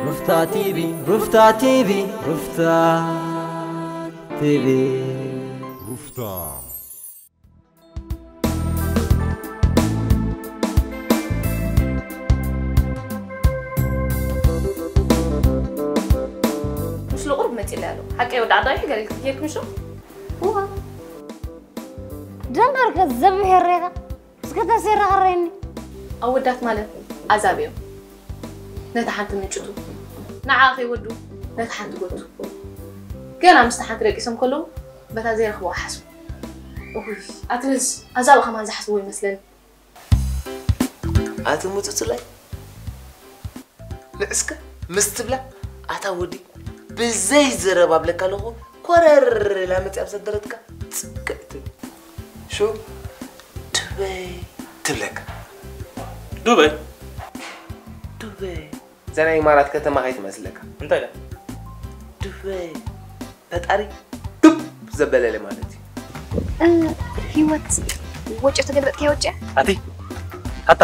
ሩፍታ ቲቪ፣ ሩፍታ ቲቪ፣ ሩፍታ ቲቪ። ሩፍታ። ምስሉ ቁሩብ መጺእለይ ኣሎ። ሓቀይ ወዲ ዓዳይ ገለ ገይርኩም ሹ? እዋ። ደንበርከ ዘብሄር ኢኻ። እስከ ተሴራ ቀረኒ። ኣወዳት ማለት ኣዛብ እዮም። ነታ ሓንቲ ምንጭቱ፣ ንዓ ከይወዱ ነታ ሓንቲ ጎቱ። ገና ምስታ ሓንቲ ደቂሶም ከለዉ በታ ዘይረኽብዋ ሓስቡ። እውይ፣ ኣትርዝ ኣዛብ ከማን ዝሓስብዎ ይመስለኒ። ኣቲ ሙጽጽላይ ንዕስከ ምስ ትብላ ኣታ ወዲ ብዘይ ዘረባብለካ ኣለኹ ኮረር ኢላ መጽያ ኣብ ሰደረትካ ጽግዕ ትብል። ሹ ዱበይ ትብለካ። ዱበይ ዱበይ እዛ ናይ ኢማራት ከተማ ከይትመስለካ። እንታይ ኢላ? ዱበይ ፈጣሪ ዱብ ዘበለለ ማለት እዩ። እ፣ ህይወት ወጮ ተገልበጥካዮ ወጮ? ኣቲ ኣታ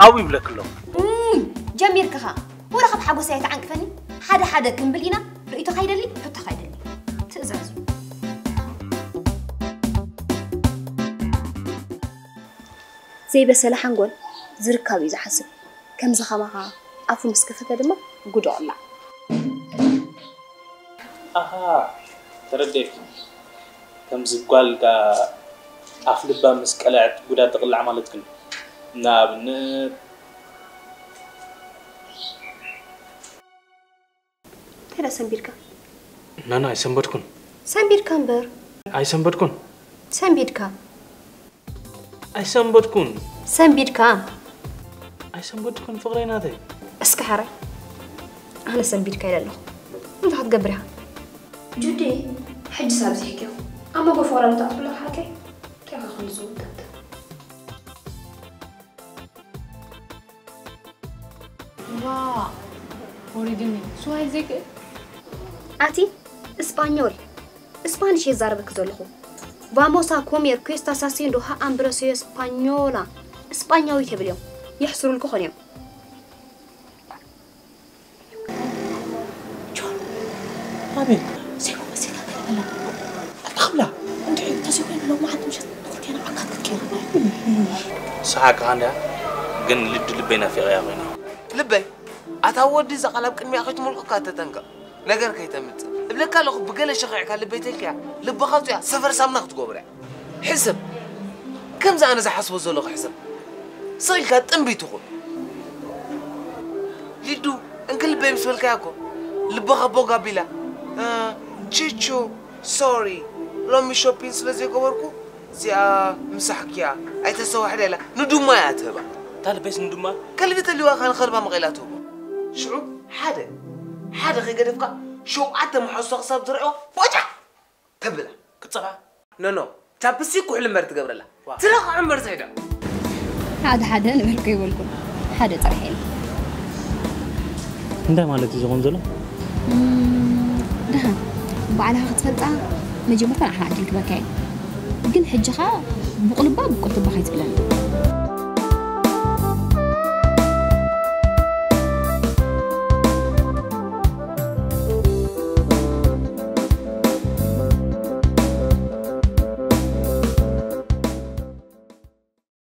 ኣብኡ ይብለክ ኣለኹ። እም፣ ጀሚርክኻ። ወረ ካብ ሓጎስ ኣይትዓንቅፈኒ። ሓደ ሓደ ክንብል ኢና። ርእይቶኻ ይደሊ፣ ሕቶኻ ይደሊ። ትእዛዝ እዩ። ዘይበሰለ ሓንጎል ዝርካብ እዩ ዝሓስብ። ከምዚ ከማኻ ኣፉ ምስ ከፈተ ድማ ጉድ ይቕላዕ። ኣሃ ተረዴክ። ከምዚ ጓል ጋ ኣፍ ልባ ምስ ቀለዐት ጉዳ ትቕላዕ ማለት ግን ንኣብነት እንታይ ደኣ ሰንቢድካ? ናና ኣይሰንበድኩን። ሰንቢድካ እምበር። ኣይሰንበድኩን። ሰንቢድካ። ኣይሰንበድኩን። ሰንቢድካ። ኣይሰንበድኩን ፍቕረይ ናተይ። እስከ ሓራይ ኣነ ሰንቢድካ ኢለ ኣለኹ። እንታይ ክትገብር ኢኻ? ጁዲ፣ ሕጂ ሳብ ዝሕክዮ ኣብ መጎ ፍቕረና ተኣትብሎ ሓቀይ እንታይ ኢኻ ክንዲ ዝውቀጥ? ዋ ወሪድኒ ስዋሂል ዘይክእል ኣቲ እስጳኞል እስፓኒሽ የዛረበክ ዘለኹ። ቫሞሳ ኮሜር ኩስታስ ሃሲንዶ ሃ ኣምብረሶዮ ስፓኞላ እስጳኛዊ ተብል እዮም። የሕስሩልኩ ኾን እዮም። ጆን ኣቤት ዘይኮ መሲልካ ከይበላ ኣይካብላ እንድዒ እንተዘይኮይኑ ሎማዓንቲ ምሸት ንክልቴና ዓካት ክትቀይረና እዩ። ሰሓቅኻ እንድያ ግን ልዱ ልበይ ናፊቐያ ኮይና። ልበይ ኣታ ወዲ እዛ ቃል ኣብ ቅድሚኣ ከይትመልኩካ ተጠንቀቕ። ነገር ከይተምጽእ እብለካ ኣለኹ። ብገለ ሸኺዕካ ልበይ ተልክያ ልብኻ ኣውጺኣ ሰፈር ሳምና ክትገብሮ እያ። ሕሰብ ከምዚ ኣነ ዝሓስቦ ዘለኹ ሕሰብ። ስቕ ኢልካ ጥንቢት ይኹን። ሊዱ እንክ ልበይ ምስ በልካያ እኮ ልብኻ ቦግ ኣቢላ። እ፣ ቺቹ ሶሪ ሎሚ ሾፒን ስለ ዘይገበርኩ እዚኣ ምሳሕክያ ኣይተሰዋሕደ ኢላ ንዱማ እያ ትህባ። እታ ልበይስ ንዱማ? ከልቢ ተልዩዋ ከ ንኸልባ መቒላ ትህቦ። ሽዑ ሓደ ሓደ ከይገደፍካ ሸውዓተ መሓዙታ ክሳብ ዝረኣዮ ቦጫ ተብላ። ክትጸብዓ? ኖ ኖ ቻፕስቲክ ኩሕሊ እምበር ትገብረላ። ትረቕዕ እምበር ዝሕዳ። ሓደ ሓደ ንበልኩ ይበልኩ ሓደ ጥራሕ ኢለ እንታይ ማለት እዩ ዝኾን ዘሎ? እም፣ ደሓን ባዕልኻ ክትፈልጣ መጀመርታ ንዓኻ ዕድል ክበካ እየ። ግን ሕጂ ኸኣ ብቑልባ ብቁልትባ ከይትብለኒ።